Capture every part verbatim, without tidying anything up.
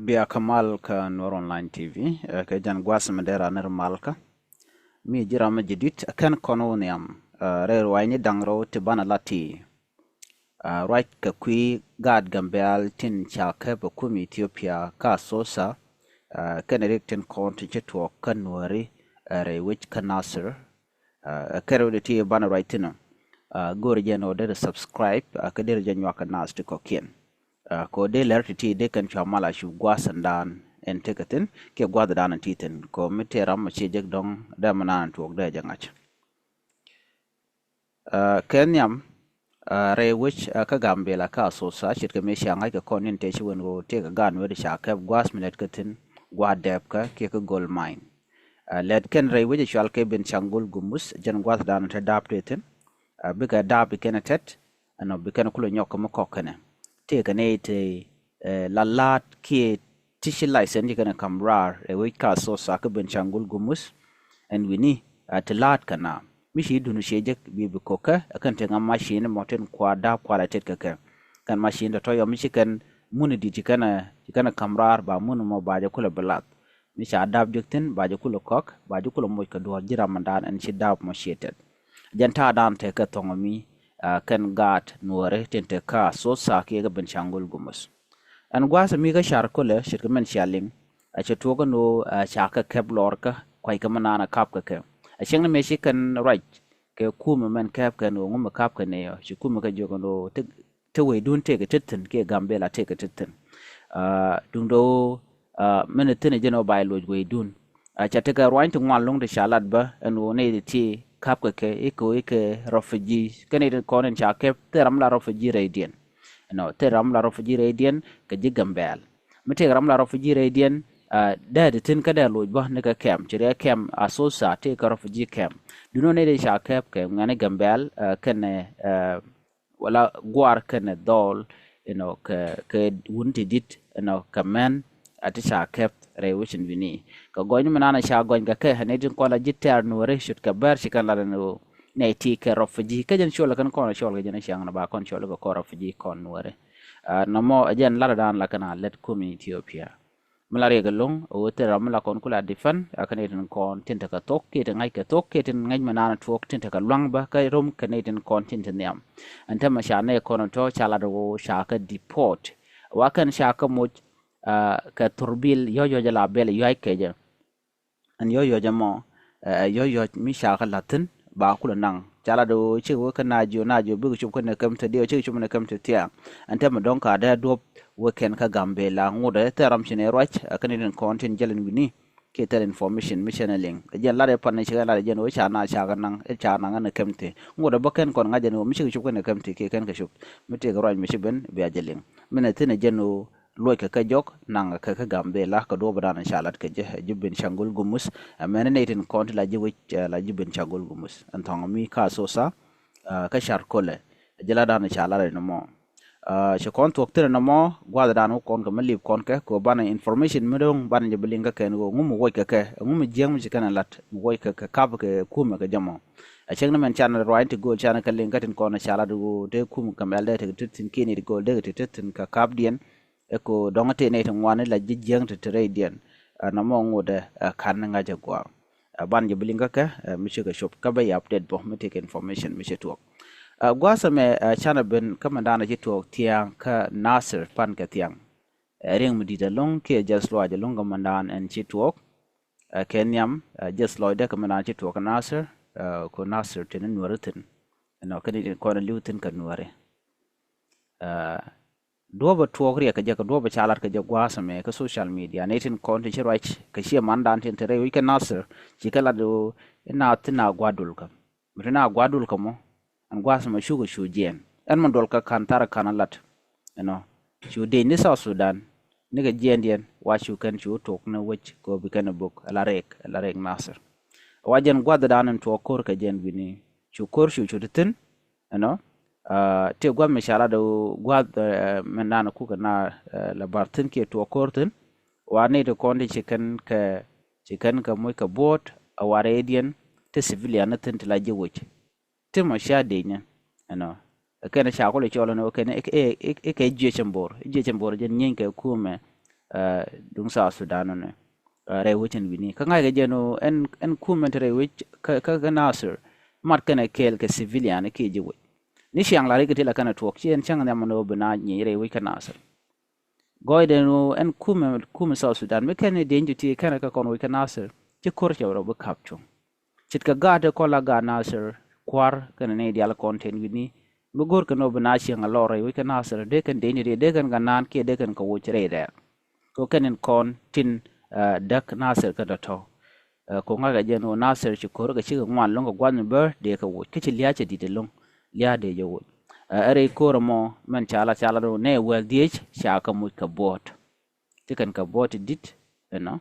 Bia kä mal kä Nuer Online T V, eh, kɛ jɛn gua̱a̱th mi dee raan ni ri mal kä. Mi ji̱ ram mi ji̱ di̱t, eh, kɛn kɔn wä nhiam, eh, rɛy ruaacni da̱ŋ rɛw ti banɛ la ti. Eh, ruac kɛ kui̱ gaat Gambɛl tin ca käp ɛ kum Ethiopia kä Asosa, eh, kɛn rik tin kɔn ti ci tuɔɔk kä Nuääri, eh, rɛy wec kä Nasir. Ah, kɛrɛ wä dee ti banɛ ruac thi̱n ɔ. Ah, go̱o̱rɛ jɛn ɔ derɛ subscribe, ah, kä derɛ jɛ nyuak kɛ naath ti kɔ̱kiɛn. Ah, kɛ ɔ dee lɛr ti ti dee kɛn cua mal a cu gua̱a̱th ɛn daan ɛn tekɛ thi̱n kiɛ gua̱a̱th daan ɛn ti thi̱n. Kɛ ɔ mi tëë ram ɔ ciɛ jek dɔ̱ŋ dee mi naan tuɔɔk dee jɛ ŋa̱c. Ah, kɛ nhiam, ah, rɛy wec, ah, kä Gambɛla kä Asosa ce̱tkɛ mëë cia ŋa̱c kɛ kɔn in tëë ci wen ɣöö tëëkɛ gaat Nuääri ca kɛp gua̱a̱th mi lɛt kɛ thi̱n gua̱a̱th dɛɛpkä kiɛ kä gold mine. Ah, lɛt kɛn rɛy wec ɛ cual kɛ Benishangul Gumuz, jɛn gua̱a̱th daan te daap tëë thi̱n. Ah, bikɛ daap bi kɛn ɛ tɛt, ɛnɔ bi kɛn kulɛ nyɔk kɛ mi kɔk kɛnɛ. Tëëkɛ nɛy ti, eh, la la̱a̱t kiɛ ti ci license ci kɛn ɛ ka̱m raar rɛy wec kä Asosa kä Benishangul Gumuz. Ɛn wi̱ni, ah, ti la̱a̱t kɛ na mi ci dun ciɛ jek bi bi ko̱kä, ɛ kɛn ti ŋa macin mɔ tin kua daap kua la tɛt kɛ kɛ. Kɛn macin tɔ̱tɔ̱ yɔ mi ci kɛn mun di̱t ci kɛn ɛ, ci kɛn ɛ ka̱m raar ba mun mɔ ba jɛ kulɛ bi lath. Mi ca dap jek thi̱n ba jɛ kulɛ kɔk, ba jɛ kulɛ moc kɛ duɔ̱ɔ̱r ji̱ ram mi daan ɛn ci dap mɔ ciɛ tɛt. Jɛn ta̱a̱ daan tekɛ thɔ̱ŋ mi, ah, kɛn gaat Nuääri tin te kä Asosa kiɛ kä Benishangul Gumuz. Ɛn gua̱a̱th mi kä car kolɛ ce̱tkɛ mɛn cia liŋ, a cɛ tuɔɔk ɛn ɣöö, ah, ca kɛ kɛp lɔɔrkä kua̱ckɛ mi naan a kap kɛ kɛ. A cäŋ ni mëë ci kɛn ruac kɛ kumɛ mɛn kɛp kɛn ɣöö ŋumɛ kap kɛ nɛy ɔ ci kumɛ kɛ jiök ɛn ɣöö ti te weydun tëëkɛ tet thi̱n kiɛ Gambɛla tëëkɛ tet thi̱n. Ah, duundɛ ɣöö, ah, min thi̱n ɛ jɛn ɣöö ba jɛ luɔc weydun. Ah, ca tekɛ ruany ti ŋuan lo̱ŋ ti ca lat bä ɛn ɣöö nɛy ti ti ka̱pkɛ kɛ i̱ kɛ ɣöö i̱ kɛ refugee. Kä nɛy ti kɔn in ca kɛp thil ram la refugee rɛydiɛn. Ɛnɔ, thil ram la refugee rɛydiɛn kɛ ji̱ Gambɛl. Mi tëëkɛ ram la refugee rɛydiɛn, ah, dee ti thi̱n kä dee luɔc bä ni kɛ kɛm. Ci riɛ kɛm Asosa tëëkɛ refugee kɛm. Duundɛ ɣöö nɛy ti ca kɛp kɛ ŋuɛ̈ni Gambɛl, ah, kɛnɛ, ah, wala guar kɛnɛ dhɔl, you know, kɛ, kɛ wun ti dit, you know, kɛ mɛn a ti ca kɛp rɛy wecin wi̱ni. Kɛ gɔny mi naan ca gɔny kɛ kɛ, nɛy tin kɔn la ji̱ tɛ̈r Nuääri ce̱tkɛ bɛr ci kɛn lat ɛn ɣöö nɛy ti kɛ refugee. Kä jɛn cɔl kɛn kɔn cɔl kɛ jɛn ciaŋ na ba kɔn cɔl kɛ kɔn refugee kɔn Nuääri. Ah, nɔmɔ ɛ jɛn lat dan la kɛn a lɛt kum Ethiopia. Mi la riɛk ɛlɔ̱ŋ ɛ ɣöö thil ram mi la kɔn kula defend, a kɛ nɛy tin kɔn tin tekɛ thok kiɛ tin ŋa̱ckɛ thok kiɛ tin ŋäc mi naan tuɔɔk tin tekɛ lua̱ŋ bä kä rom kɛ nɛy tin kɔn tin te nhiam. Ɛn tämɛ ca nɛy kɔn tɔ̱ ca lat ɣöö ca kɛ deport. Wa kɛn ca kɛ moc, ah, kɛ thurbil yɔ̱c yɔ̱c la bɛl yua̱c kɛ jɛ. Ɛn yɔ̱c yɔ̱c ɛmɔ, eh, yɔ̱c yɔ̱c mi ca kɛ la̱th thi̱n ba kulɛ naŋ. Ca lat ɣöö cikɛ wä kä Najiö, Najiö bikɛ cop kä Nekemte, diɛ cikɛ cop Nekemte thia̱a̱ŋ. Ɛn tämɛ dɔ̱ŋ ka dee duɔ̱p wä kɛn kä Gambɛla ŋut ɛ thil ram ci nɛ ruac, eh, kä nɛy tin kɔn tin jäl ɛn wi̱ni kiɛ thil information mi cɛn ɛ liŋ. Ɛ jɛn lat ɛ pan ni cikɛ lat ɛ jɛn ɣöö ca na ca kɛ naŋ, ɛ ca naŋ ɛ Nekemte. Ŋut ɛ bä kɛn kɔn ŋa̱c ɛn ɣöö mi cikɛ cop kä Nekemte kiɛ kɛn kɛ cop. Mi tëëkɛ ruac mi ci ben bia jɛ liŋ. Min ɛ thi̱n ɛ jɛn ɣöö luɔc kɛ kɛ jɔk naŋ kɛ kɛ Gambɛla kɛ duɔ̱ɔ̱p dan ca lat kɛ jɛ, ɛ ji̱ Benishangul Gumuz. Ɛ mɛn nɛy tin kɔn ti la ji̱ wec, ɛ la ji̱ Benishangul Gumuz. Ɛn thɔŋ mi kä Asosa, ah, kä car kolɛ. Ɛ ji̱ la dan ca lat ɛ nɔmɔ. Ah, ci kɔn thuɔ̱k thi̱n ɛ nɔmɔ, gua̱th dan wä kɔn kɛ mi lip kɔn kɛ, kɛ banɛ information mi do̱ŋ banɛ jɛ bi liŋ kä kɛn ɣöö ŋu mi wuɔc kɛ kɛ, ŋu mi jiäŋ mi ci kɛn ɛ lat, mi wuɔc kɛ kɛ kap kɛ kumɛ kɛ jɛ mɔ. Ɛ cäŋ ni mɛn can ruany ti go̱o̱l can kɛ liŋ kä tin kɔn ca lat ɣöö te kumɛ kɛ mɛl dee ti ti thi̱n kiɛ ni ti go̱o̱l dee ti ti thi̱n kɛ kapdiɛn. Ɛ ko dɔ̱ŋ tëë nɛy ti ŋuan la ji̱ jiäŋ ti te rɛydiɛn. Ɛ nɔmɔ ŋotdɛ, ɛ, ka̱n ni ŋa̱c ɛ gua̱a̱. Ɛ ban jɛ bi liŋ kä kɛ, ɛ, mi cikɛ cop kä bä yɛ update bä mi tëëkɛ information mi ci tuɔɔk. Ɛ gua̱a̱th ɛmɛ, ɛ, canɛ ben kä mɛn da̱a̱n ci tuɔɔk thia̱a̱ŋ kä Nasir pan kɛ thia̱a̱ŋ. Ɛ riɛŋ mi di̱t ɛlɔ̱ŋ kiɛ jɛth lɔaac ɛlɔ̱ŋ kä mɛn da̱a̱n ɛn ci tuɔɔk. Ɛ kɛ nhiam, ɛ jɛth lɔcdɛ kä mɛn da̱a̱n ci tuɔɔk kä Nasir, ɛ ko Nasir teni Nuääri thi̱n. Ɛnɔ kɛn in kɔn li̱w thi̱n kä Nuääri. Ɛ duɔ̱pɛ tuɔɔk riɛk kɛ jɛ kɛ duɔ̱pɛ ca lat kɛ jɛ gua̱a̱th ɛmɛ kä social media. Nɛy tin kɔn ti ci ruac kɛ ciɛ mandan tin te rɛy wi̱c kɛ Nasir ci kɛ lat ɣöö i̱ naath ti na gua̱a̱th dul kä. Mi ti na gua̱a̱th dul kä mɔ ɛn gua̱a̱th ɛmɛ cukɛ cu jiɛɛn. Ɛn mɔ duɔl kä ka̱n thar ka̱n a lat. Ɛnɔ cu dec ni South Sudan nikɛ jiɛɛndiɛn wa cu kɛn cu tok ni wec kɛ ɣöö bi kɛn ɛ bök ɛ la rɛɛk ɛ la rɛɛk Nasir. Wa jɛn gua̱a̱thdan in tuɔɔk ko̱r kɛ jɛn wi̱ni cu ko̱r cu cu ti thi̱n. Ɛnɔ, ah, tëë gua̱th mi ca lat ɣöö gua̱th, eh, mɛn naan kukɛ na, eh, la bar thi̱n kiɛ tuɔɔk ko̱r thi̱n. Wa nɛy ti kɔn ti ci kɛn kɛ, ci kɛn kɛ moc kɛ buɔ̱ɔ̱t, a wa rɛydiɛn ti civilian ni thi̱n ti la ji̱ wec. Ti mɔ cia dec ni, ɛnɔ. Kɛn ca kulɛ cɔl ni ɣöö kɛn i̱, i̱, i̱, i̱ kɛ jiɛc ɛn bo̱r, jiɛc ɛn bo̱r jɛn nyieeny kɛ kumɛ, duŋ South Sudan nɔ nɛ rɛy wec ɛn wi̱ni. Kä ŋa̱ckɛ jɛn ɣöö ɛn kumɛ ti rɛy wec kä Nasir mat kɛnɛ kɛɛl kɛ civilian kiɛ ji̱ wec. Ni ciaŋ la rik ti la kɛnɛ tuɔɔk ci ɛn cäŋ nhiam ɛn ɣöö bi na nyiec rɛy wec kä Nasir. Gɔɔydɛ ni ɣöö ɛn kumɛ, kumɛ South Sudan mi kɛn ni dieny ti ti kɛnɛ kɛ kɔn wec kä Nasir, ci ko̱r cɛ rɔ bi ka̱p cuŋ. Ce̱tkɛ gaat ti kɔn la gaat Nasir kua̱r kɛnɛ ni diaal kɔn tin wi̱ni, mi go̱r kɛn ɣöö bi na cieŋ a lɔr rɛy wec kä Nasir, dee kɛn dieny ti ti, dee kɛn kɛ naan kiɛ dee kɛn kɛ woc rɛy rɛɛk. Kɛ kɛn in kɔn tin däk Nasir kɛ tɔ̱tɔ̱. Kɛ ŋa̱ckɛ jɛn ɣöö Nasir ci ko̱r kɛ cikɛ ŋuan lo̱ŋ kɛ gua̱th mi bär dee kɛ woc, kä ci lia̱a̱ cɛ di̱t ɛlo̱ŋ, lia̱a̱ dee jɛ woc. Ɛ rɛy ko̱r ɛmɔ mɛn ca lat, ca lat ɣöö nɛ wäl dhieec ca kɛ moc kɛ buɔ̱ɔ̱t. Ti kɛn kɛ buɔ̱ɔ̱t ti di̱t ɛnɔ.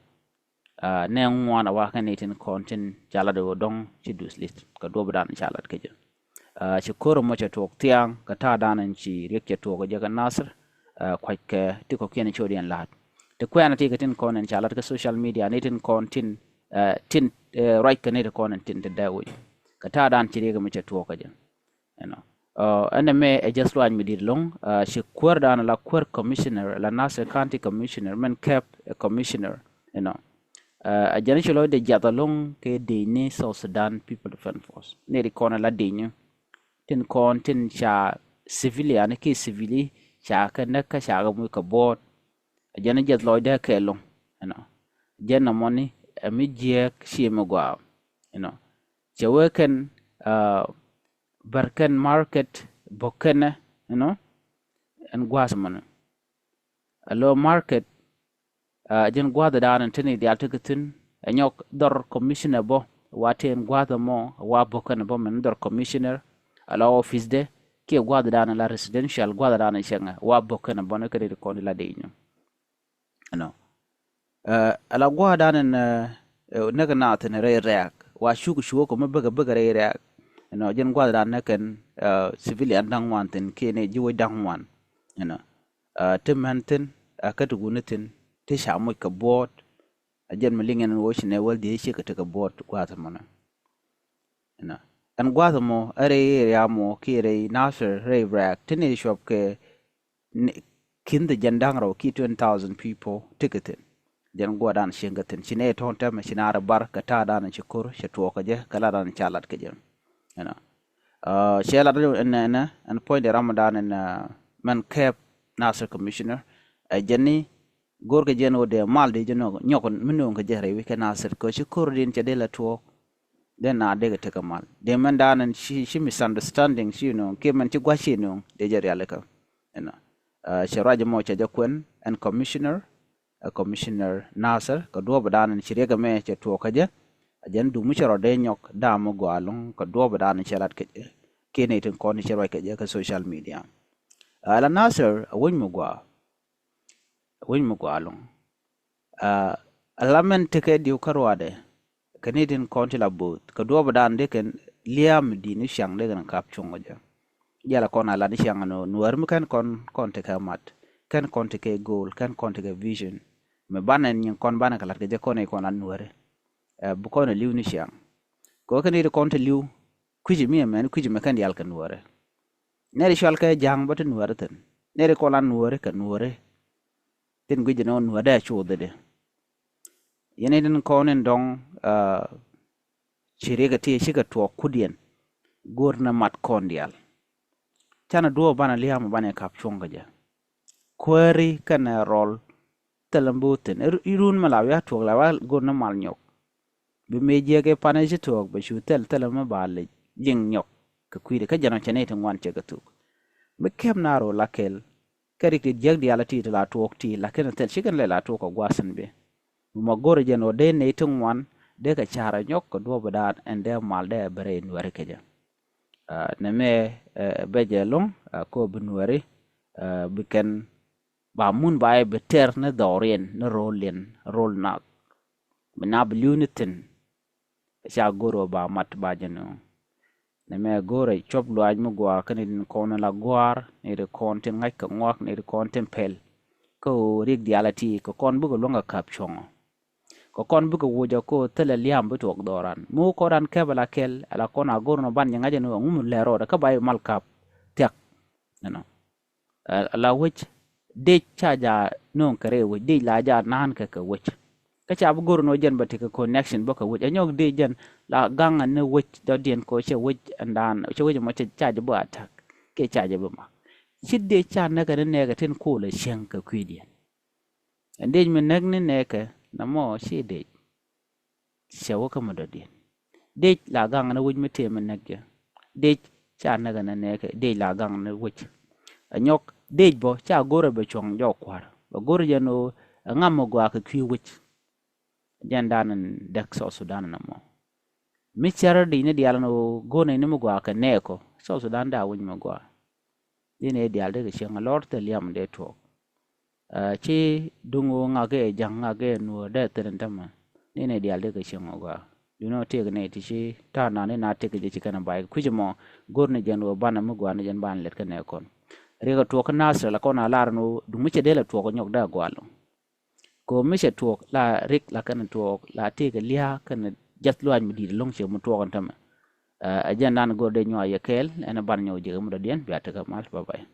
Nɛ ŋuan a wa kɛn ni tin kɔn tin ca lat ɣöö dɔ̱ŋ ci duth li̱th kɛ duɔ̱ɔ̱pdan ca lat kɛ jɛ. Ci ko̱r ɛmɔ cɛ tuɔɔk thia̱a̱ŋ kɛ ta̱a̱dan ɛn ci riɛk cɛ tuɔɔk kɛ jɛ kɛ Nasir. Kuackɛ ti kɔ̱kiɛn codiɛn la̱a̱t. Ti kuɛɛn a ti kɛ tin kɔn ɛn ca lat kɛ social media ni tin kɔn tin, tin ruac kɛ ni ti kɔn ɛn tin ti dee wi̱c. Kɛ ta̱a̱dan ci riɛk ɛmɔ cɛ tuɔɔk kɛ jɛ. You know. Ɛn ɛmɛ ɛ just luany mi di̱t lo̱ŋ. Ci kuäärdan la kuäär commissioner, la Nasir County commissioner, mɛn kɛp ɛ commissioner, you know. Ɛ jɛn ci lɔcdɛ jiath alo̱ŋ kɛ dec ni South Sudan People Defense Force. Ni ri kɔn la dec ni tin kɔn tin ca civilian ki civili ca kɛ näk kä ca kɛ muc kɛ buɔɔt. Ɛ jɛn jiath lɔcdɛ kɛ lo̱ŋ, you know. Jɛn nɔmɔni ɛ mi jiɛɛk ci mi gɔaa, you know. Cɛ wee kɛn bär kɛn market bok kɛnɛ, you know, ɛn gua̱a̱th mɔnɛ. Alo market, jɛn gua̱a̱th dan ɛn tini diaal ti kɛ thi̱n, ɛ nyɔk dhɔr commissioner bɔ wa ti ɛn gua̱a̱th mɔ wa bok kɛnɛ bɔ mɛn dhɔr commissioner, alo office dɛ kiɛ gua̱a̱th dan la residential gua̱a̱th dan cɛŋɛ wa bok kɛnɛ bɔ ni kɛn ri kɔn la dec nyɔ. Ɛnɔ. Ɛ la gua̱a̱dan ɛn näk naath ɛn rɛy rɛ̈ɛ̈k wa cuk cuɔ̱k kɛ mi bäkɛ bäkɛ rɛy rɛ̈ɛ̈k. Ɛnɔ, jɛn gua̱a̱dan näk kɛn civilian da̱ŋ ŋuan thi̱n kiɛ ni ji̱ wec da̱ŋ ŋuan. Ɛnɔ. Ti män thi̱n, kä ti wuni thi̱n ti ca moc kɛ buɔɔt. Ɛ jɛn mi liŋ ɛn ɣöö ci nɛ wäl dhieec cikɛ tekɛ buɔɔt gua̱a̱th mɔnɛ. Ɛnɔ. Ɛn gua̱a̱th mɔ ɛ rɛy area mɔ kiɛ rɛy Nasir rɛy rɛ̈ɛ̈k ti ni cuɔp kɛ ki̱n the jɛn da̱ŋ rɛw ki twenty thousand people ti kɛ thi̱n. Jɛn guɔdan cieŋ kɛ thi̱n ci nɛ tɔ̱ɔ̱n tɛmɛ ci naar bar kɛ ta̱a̱ dan ci ko̱r cɛ tuɔɔk kɛ jɛ kɛ la dan ca lat kɛ jɛ. You know. Cɛ lat ɛn ɛn ɛn point de ram dan ɛn mɛn kɛp Nasir commissioner. Ɛ jɛn ni go̱r kɛ jɛn wä dee mal dee jɛ nyɔk mi no̱o̱ŋ kɛ jɛ rɛy wi̱c kɛ Nasir kɛ ci ko̱r din cɛ dee la tuɔɔk. Dee na dee kɛ tekɛ mal dee mɛn dan ɛn ci ci misunderstanding ci no̱o̱ŋ kiɛ mɛn ci gua̱c ci no̱o̱ŋ dee jɛ rialikä. You know. Cɛ ruac mɔ cɛ jɛ kuɛn ɛn commissioner, ɛ commissioner Nasir kɛ duɔ̱ɔ̱p dan ɛn ci riɛk ɛmɛ cɛ tuɔɔk kä jɛ. Ɛ jɛn dum mi cɛ rɔ dee nyɔk dam mi gɔaa lo̱ŋ kɛ duɔ̱ɔ̱p dan ɛn cɛ lat kɛ jɛ kiɛ ni tin kɔn cɛ ruac kɛ jɛ kɛ social media. Ɛ la Nasir ɛ wec mi gɔaa. Wec mi gɔaa lo̱ŋ. Ɛ la mɛn tekɛ diw kä ruaadɛ kɛ ni tin kɔn ti la bo̱o̱th kɛ duɔ̱ɔ̱p dan dee kɛn lia̱a̱m di̱i̱n ni ciaŋ dee kɛn kap cuŋ kɛ jɛ. Jɛl kɔn a lat ni ciaŋ ɛn ɣöö nuäär mi kɛn kɔn kɔn tekɛ mat, kɛn kɔn tekɛ goal, kɛn kɔn tekɛ vision. Mi banɛ nyin kɔn banɛ kɛ lat kɛ jɛ kɔn i̱ kɔn a nuääri. Ɛ bi kɔn a li̱w ni ciaŋ kɛ ɣöö kɛn i̱ ti kɔn ti li̱w kui̱ci mi ɛmɛn kui̱ci mi kɛn diaal kɛ nuääri. Nɛri cual kɛ ja̱a̱ŋ bä ti nuääri thi̱n, nɛri kɔn a nuääri kɛ nuääri. Tin guic jɛ ni ɣöö nuääri a cuuth i̱di. Yɛn i̱ tin kɔn in dɔ̱ŋ ci riɛkɛ ti cikɛ tuɔɔk kudiɛn. Go̱o̱r ni mat kɔn diaal canɛ duɔɔp banɛ lia̱a̱m banɛ kap cuɔ̱ŋ kɛ jɛ. Kuääri kɛnɛ rɔl thilɛ mi bi wä thi̱n i̱ run mi la wi̱i̱ a tuɔɔk la wi̱i̱ a go̱o̱r ni mal nyɔk. Bi mëë jiɛk i̱ panɛ ci tuɔɔk bɛ cu thil thilɛ mi ba lɛ ji̱ŋ nyɔk kɛ kui̱dɛ kä jɛn ɔ cɛ ni ti ŋuan cɛ kɛ thuk. Mi kɛp na rɔ la kɛl. Kä rik ti jiäk diaal ti ti la tuɔɔk ti lakin thil cikɛn lɛ la tuɔɔk kɛ gua̱a̱th in bi. Mi ma go̱rɛ jɛn ɣöö dee nɛy ti ŋuan dee kɛ ca̱r ɛ nyɔk kɛ duɔ̱ɔ̱p dan ɛn dee mal dee bɛ rɛy nuääri kɛ jɛ. Nɛmɛ bɛ jɛ lo̱ŋ ko bi nuääri bi kɛn ba mun ba yɛ bi tɛr ni dhɔriɛn ni ro̱o̱liɛn ro̱o̱l nath. Bi na bi li̱w ni thi̱n. Ca go̱r ɣöö ba mat ba jɛ nööŋ. Nɛmɛ go̱rɛ cuɔp luaac mi gɔaa kä ni tin kɔn la gua̱a̱r ni ti kɔn tin ŋa̱c kɛ ŋuak ni ti kɔn tin pɛl. Kä ɣöö rik diaal a ti kɛ kɔn bikɛ luäŋ kɛ ka̱p cuɔ̱ŋɔ. Kɛ kɔn bikɛ wucä kä ɣöö thilɛ lia̱a̱m bi tuɔɔk dhɔran mi wä kɔn ran kɛp ala kɛl ala kɔn a go̱r nɔ ban jɛ ŋa̱c ɛn ɣöö ŋum lɛr rɔɔdɛ kä ba i̱ mal ka̱p thia̱k. Ɛnɔ. Ala wec Dec ca ja nööŋ kɛ rɛy wec, dec la ja naan kɛ kɛ wec. Kä ca bi go̱r ni wä jɛn bɛ tekɛ connection bä kɛ wec. Ɛ nyɔk dec jɛn la gaŋ ni wec dɔ̱diɛn kɛ cɛ wec ɛn daan cɛ wec mɔ ca jɛ bä attack. Kɛ ca jɛ bä mak. Ci dec ca näkɛ ni nɛɛkɛ tin koolɛ cieŋ kɛ kui̱diɛn. Ɛn dec mi näk ni nɛɛkɛ na mɔ ci dec. Cɛ wä kä mi dɔ̱diɛn. Dec la gaŋ ni wec mi tëë mi näk jɛ. Dec ca näk ni nɛɛkɛ, dec la gaŋ ni wec. Ɛ nyɔk dec bɔ ca go̱rɛ bɛ cuɔ̱ŋ jɔk kua̱r. Bɛ go̱rɛ jɛn ɣöö ɛ ŋam mi gɔaa kɛ kui̱ wec. Jɛn dan in däk South Sudan na mɔ. Mi cär dic ni diaal ni ɣöö go̱rɛ ni mi gɔaa kɛ nɛɛkɔ. South Sudan da wec mi gɔaa. Ni nɛ diaal dee kɛ cieŋ a lɔr thil yam dee tuɔɔk. Ci duŋ ɣöö ŋak kɛ ja̱ŋ ŋak kɛ nuɔɔr dee thil in tämɛ. Ni nɛ diaal dee kɛ cieŋ ɣöö gɔaa. Duŋni ɣöö tëëk nɛ ti ci ta̱a̱ naan ni na tëëk jɛ ci kɛn a ba̱a̱c kui̱c mɔ. Go̱r ni jɛn ɣöö banɛ mi gɔaa ni jɛn banɛ lɛt kɛ nɛ kɔn. Riɛk a tuɔɔk kä Nasir la kɔn a lar ni ɣöö duŋ mi cɛ dee la tuɔɔk nyɔk dee a gɔaa loŋ. Kɛ ɣöö mi cɛ tuɔɔk la rik la kɛn tuɔɔk la tëëk lia̱a̱ kɛn jath luaac mi di̱i̱t lo̱ŋ ciɛ mi tuɔɔk ɛn tämɛ. Ɛ jɛn dan go̱r dee nyuak yɛ kɛɛl ɛn ban nyɔk ji̱ kɛ mi dɔ̱diɛn bia tekɛ mal. Bye bye.